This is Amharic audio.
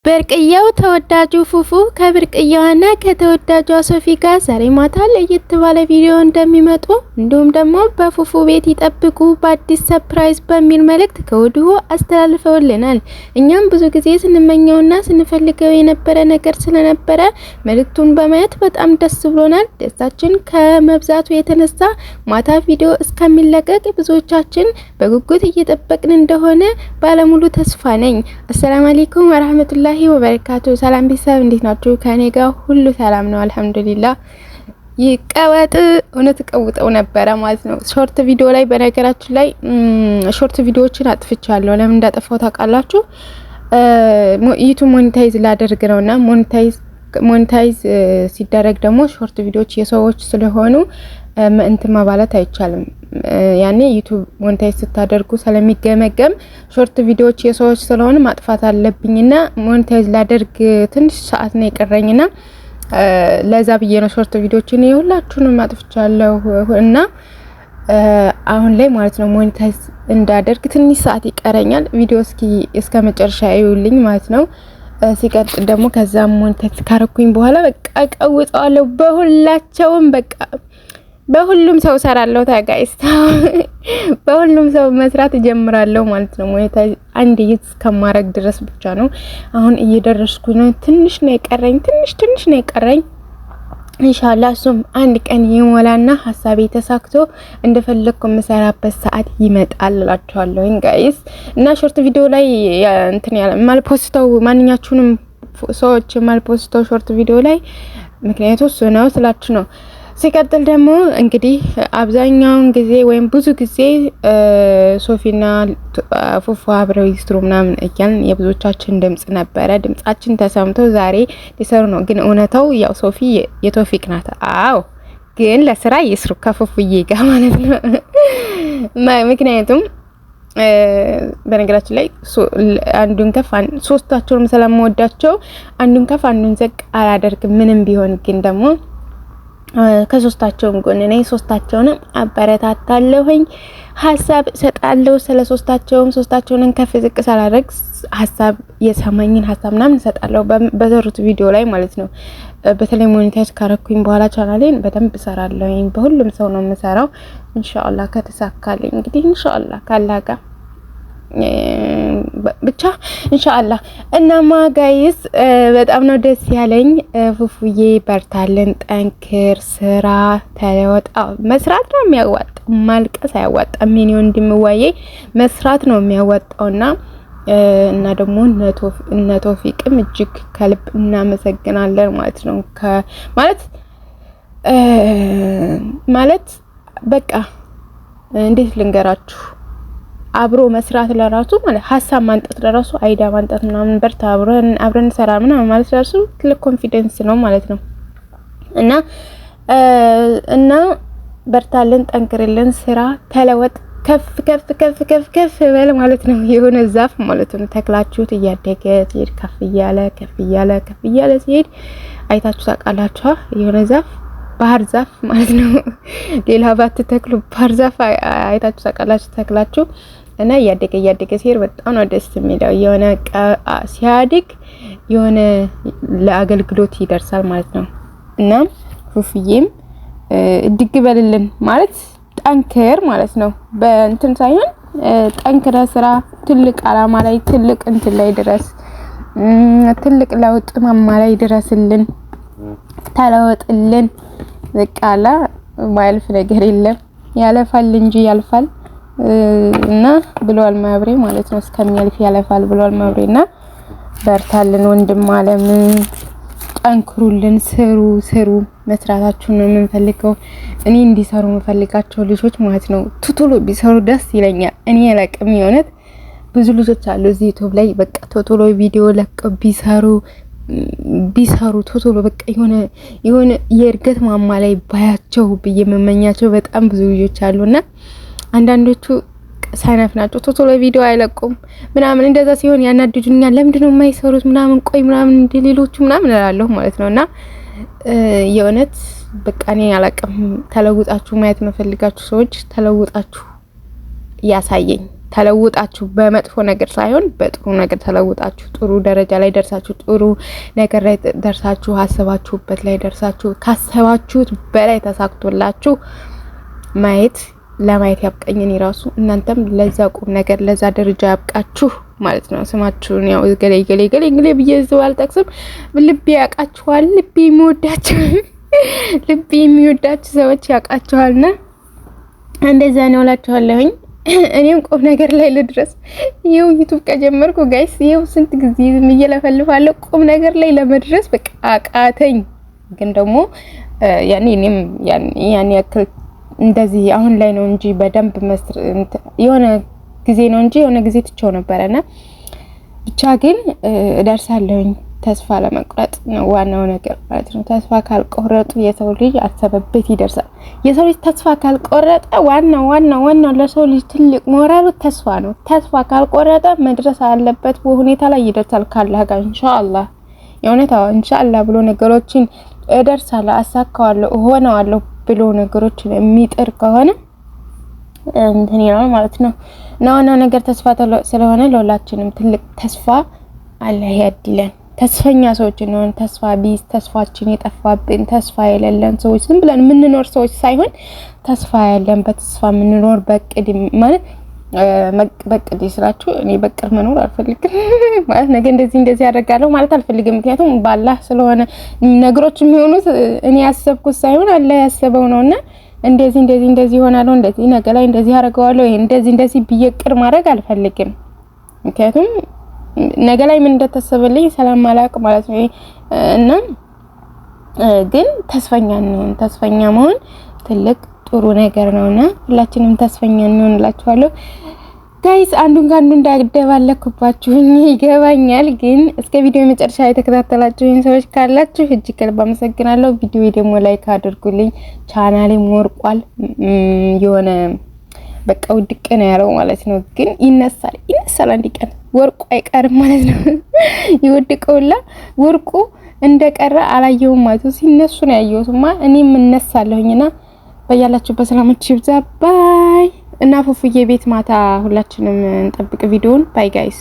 ብርቅየው ተወዳጁ ፉፉ ከብርቅየዋና ከተወዳጇ ሶፊ ጋር ዛሬ ማታ ለየት ባለ ቪዲዮ እንደሚመጡ፣ እንዲሁም ደግሞ በፉፉ ቤት ይጠብቁ በአዲስ surprise በሚል መልእክት ከወዲሁ አስተላልፈውልናል። እኛም ብዙ ጊዜ ስንመኘውና ስንፈልገው የነበረ ነገር ስለነበረ መልእክቱን በማየት በጣም ደስ ብሎናል። ደስታችን ከመብዛቱ የተነሳ ማታ ቪዲዮ እስከሚለቀቅ ብዙዎቻችን በጉጉት እየጠበቅን እንደሆነ ባለሙሉ ተስፋ ነኝ። السلام عليكم ورحمة الله وبركاته። ሰላም ቤተሰብ፣ እንዴት ናችሁ? ከኔ ጋር ሁሉ ሰላም ነው አልሐምዱሊላህ። ይቀወጥ እውነት ቀውጠው ነበረ ማለት ነው። Short ቪዲዮ ላይ፣ በነገራችን ላይ short ቪዲዮዎችን አጥፍቻለሁ። ለምን እንዳጠፋው ታውቃላችሁ? YouTube monetize ላደርግ ነውና monetize ሲደረግ ደግሞ short ቪዲዮዎች የሰዎች ስለሆኑ እንትን ማባለት አይቻልም። ያኔ YouTube monetize ስታደርጉ ስለሚገመገም short ቪዲዮዎች የሰዎች ስለሆነ ማጥፋት አለብኝና monetize ላደርግ ትንሽ ሰዓት ነው የቀረኝና ለዛ ብዬ ነው short ቪዲዮዎችን የሁላችሁንም አጥፍቻለሁ። እና አሁን ላይ ማለት ነው monetize እንዳደርግ ትንሽ ሰዓት ይቀረኛል። ቪዲዮ እስኪ እስከ መጨረሻ እዩልኝ ማለት ነው። ሲቀጥል ደግሞ ከዛ monetize ካረኩኝ በኋላ በቃ ቀውጠዋለሁ በሁላቸውም፣ በቃ በሁሉም ሰው ሰራለሁ። ታጋይስ በሁሉም ሰው መስራት እጀምራለሁ ማለት ነው። Monetize አንድ እስከማረግ ድረስ ብቻ ነው። አሁን እየደረስኩ ነው። ትንሽ ነው የቀረኝ። ትንሽ ትንሽ ነው የቀረኝ። ኢንሻአላህ እሱም አንድ ቀን ይሞላና ሀሳቤ ተሳክቶ እንደፈለግኩ የምሰራበት ሰዓት ይመጣል እላችኋለሁ guys። እና short ቪዲዮ ላይ እንትን ያለ ማልፖስተው፣ ማንኛችሁንም ሰዎች ማልፖስተው short ቪዲዮ ላይ ምክንያቱ እሱ ነው ስላችሁ ነው። ሲቀጥል ደግሞ እንግዲህ አብዛኛውን ጊዜ ወይም ብዙ ጊዜ ሶፊና ፉፉ አብረው ይስሩ ምናምን እያልን የብዙዎቻችን ድምጽ ነበረ። ድምጻችን ተሰምቶ ዛሬ ሊሰሩ ነው። ግን እውነታው ያው ሶፊ የቶፊቅ ናት። አዎ፣ ግን ለስራ ይስሩ ከፉፉዬ ጋር ማለት ነው። ምክንያቱም በነገራችን ላይ አንዱን ከፍ፣ ሶስታቸውንም ስለምወዳቸው አንዱን ከፍ አንዱን ዘቅ አላደርግም ምንም ቢሆን፣ ግን ደግሞ ከሶስታቸውም ጎን ነኝ። ሶስታቸውንም አበረታታለሁኝ፣ ሀሳብ እሰጣለሁ ስለ ሶስታቸውም። ሶስታቸውንም ከፍ ዝቅ ሳላደርግ ሀሳብ የሰማኝን ሀሳብ ምናምን እሰጣለሁ በሰሩት ቪዲዮ ላይ ማለት ነው። በተለይ monetize ካረኩኝ በኋላ ቻናሌን በደንብ እሰራለሁኝ። በሁሉም ሰው ነው የምሰራው። ኢንሻአላህ ከተሳካልኝ እንግዲህ ኢንሻአላህ ካላህ ጋር ብቻ ኢንሻአላህ። እናማ guys በጣም ነው ደስ ያለኝ። ፉፉዬ በርታልን፣ ጠንክር፣ ስራ፣ ተለወጥ። መስራት ነው የሚያዋጣው፣ ማልቀስ አያዋጣም። የኔ ወንድምዋዬ መስራት ነው የሚያዋጣውና እና ደግሞ እነ ቶፊቅም እጅግ ከልብ እናመሰግናለን ማለት ነው። ማለት በቃ እንዴት ልንገራችሁ፣ አብሮ መስራት ለራሱ ማለት ሀሳብ ማንጣት ለራሱ፣ idea ማንጣት ምናምን፣ በርታ፣ አብረን አብረን ሰራ ምናምን ማለት ለራሱ ትልቅ confidence ነው ማለት ነው። እና በርታልን፣ ጠንክርልን፣ ስራ፣ ተለወጥ፣ ከፍ ከፍ ከፍ ከፍ ከፍ በል ማለት ነው። የሆነ ዛፍ ማለት ነው ተክላችሁት እያደገ ሲሄድ፣ ከፍ እያለ ከፍ እያለ ከፍ እያለ ሲሄድ አይታችሁ ታውቃላችሁ? የሆነ ዛፍ፣ ባህር ዛፍ ማለት ነው። ሌላ ባትተክሉ ባህር ዛፍ አይታችሁ ታውቃላችሁ? ተክላችሁ እና እያደገ እያደገ ሲሄድ በጣም ነው ደስ የሚለው። የሆነ ሲያድግ የሆነ ለአገልግሎት ይደርሳል ማለት ነው። እና ፉፉዬም እድግ በልልን ማለት ጠንክር ማለት ነው። በእንትን ሳይሆን ጠንክረ ስራ፣ ትልቅ አላማ ላይ፣ ትልቅ እንትን ላይ ድረስ፣ ትልቅ ለውጥ ማማ ላይ ድረስልን፣ ተለወጥልን። በቃ ማያልፍ ነገር የለም፣ ያለፋል እንጂ ያልፋል እና ብለዋል ማብሬ ማለት ነው። እስከሚያልፍ ያለፋል ብለዋል ማብሬ። እና በርታልን ወንድም አለም፣ ጠንክሩልን፣ ስሩ ስሩ። መስራታችሁን ነው የምንፈልገው። እኔ እንዲሰሩ የምፈልጋቸው ልጆች ማለት ነው ቶቶሎ ቢሰሩ ደስ ይለኛል። እኔ አላቅም፣ የእውነት ብዙ ልጆች አሉ እዚህ YouTube ላይ፣ በቃ ቶቶሎ ቪዲዮ ለቀው ቢሰሩ ቢሰሩ ቶቶሎ በቃ የሆነ የሆነ የእድገት ማማ ላይ ባያቸው ብዬ የምመኛቸው በጣም ብዙ ልጆች አሉና አንዳንዶቹ ሰነፍ ናቸው። ቶቶሎ ቪዲዮ አይለቁም ምናምን፣ እንደዛ ሲሆን ያናድዱኛል። ለምንድን ነው የማይሰሩት ምናምን፣ ቆይ ምናምን እንደ ሌሎቹ ምናምን እላለሁ ማለት ነውና የእውነት በቃ እኔ አላቅም። ተለውጣችሁ ማየት መፈልጋችሁ ሰዎች ተለውጣችሁ ያሳየኝ። ተለውጣችሁ በመጥፎ ነገር ሳይሆን በጥሩ ነገር ተለውጣችሁ ጥሩ ደረጃ ላይ ደርሳችሁ፣ ጥሩ ነገር ላይ ደርሳችሁ፣ አሰባችሁበት ላይ ደርሳችሁ፣ ካሰባችሁት በላይ ተሳክቶላችሁ ማየት ለማየት ያብቃኝ። እኔ ራሱ እናንተም ለዛ ቁም ነገር ለዛ ደረጃ ያብቃችሁ ማለት ነው። ስማችሁን ያው ገሌ ገሌ ገሌ ገሌ ብዬ እዚሁ አልጠቅስም። ልቤ ያውቃችኋል። ልቤ የሚወዳችሁ ልቤ የሚወዳችሁ ሰዎች ያውቃችኋልና እንደዛ ነው እላችኋለሁኝ። እኔም ቁም ነገር ላይ ልድረስ። ይኸው YouTube ከጀመርኩ guys ይኸው ስንት ጊዜ ዝም እየለፈልፋለሁ። ቁም ነገር ላይ ለመድረስ በቃ አቃተኝ። ግን ደግሞ ያኔ እኔም ያን ያክል እንደዚህ አሁን ላይ ነው እንጂ በደንብ የሆነ ጊዜ ነው እንጂ የሆነ ጊዜ ትቼው ነበረና ብቻ ግን እደርሳለሁኝ። ተስፋ ለመቁረጥ ነው ዋናው ነገር ማለት ነው። ተስፋ ካልቆረጡ የሰው ልጅ አሰበበት ይደርሳል። የሰው ልጅ ተስፋ ካልቆረጠ ዋናው ዋናው ዋናው ለሰው ልጅ ትልቅ ሞራሉ ተስፋ ነው። ተስፋ ካልቆረጠ መድረስ አለበት ሁኔታ ላይ ይደርሳል ካላህ ጋር ኢንሻአላህ። የእውነት አዎ ኢንሻአላህ ብሎ ነገሮችን እደርሳለሁ፣ አሳካዋለሁ፣ እሆነዋለሁ ብሎ ነገሮችን የሚጥር ከሆነ እንትን ይላል ማለት ነው። እና ዋናው ነገር ተስፋ ስለሆነ ለሁላችንም ትልቅ ተስፋ አላህ ያድለን። ተስፈኛ ሰዎች እንሆን። ተስፋ ቢስ፣ ተስፋችን የጠፋብን፣ ተስፋ የሌለን ሰዎች፣ ዝም ብለን የምንኖር ሰዎች ሳይሆን ተስፋ ያለን፣ በተስፋ የምንኖር፣ በእቅድ ማለት በእቅድ ስላችሁ እኔ በእቅድ መኖር አልፈልግም ማለት ነገ እንደዚህ እንደዚህ አደርጋለሁ ማለት አልፈልግም። ምክንያቱም ባላህ ስለሆነ ነገሮች የሚሆኑት እኔ ያሰብኩት ሳይሆን አላህ ያሰበው ነውና እንደዚህ እንደዚህ እንደዚህ ይሆናለሁ፣ እንደዚህ ነገ ላይ እንደዚህ አደርገዋለሁ፣ ይሄ እንደዚህ እንደዚህ ብዬ እቅድ ማድረግ አልፈልግም። ምክንያቱም ነገ ላይ ምን እንደታሰበልኝ ሰላም አላውቅ ማለት ነው። እና ግን ተስፈኛ እንሆን። ተስፈኛ መሆን ትልቅ ጥሩ ነገር ነውና ሁላችንም ተስፈኛ እንሆን እላችኋለሁ። Guys አንዱን ከአንዱ እንዳደባለኩባችሁኝ ይገባኛል። ግን እስከ ቪዲዮ መጨረሻ የተከታተላችሁኝ ሰዎች ካላችሁ እጅግ ከልብ አመሰግናለሁ። ቪዲዮ ደግሞ like አድርጉልኝ። ቻናሌም ወርቋል፣ የሆነ በቃ ውድቅ ነው ያለው ማለት ነው። ግን ይነሳል ይነሳል፣ አንድ ቀን ወርቁ አይቀርም ማለት ነው። የወደቀውላ ወርቁ እንደቀረ አላየሁም ማለት ነው። ሲነሱ ነው ያየሁትማ። እኔም እነሳለሁኝና በያላችሁበት ሰላማችሁ ይብዛ። Bye። እና ፉፉዬ ቤት ማታ ሁላችንም እንጠብቅ ቪዲዮውን። Bye guys።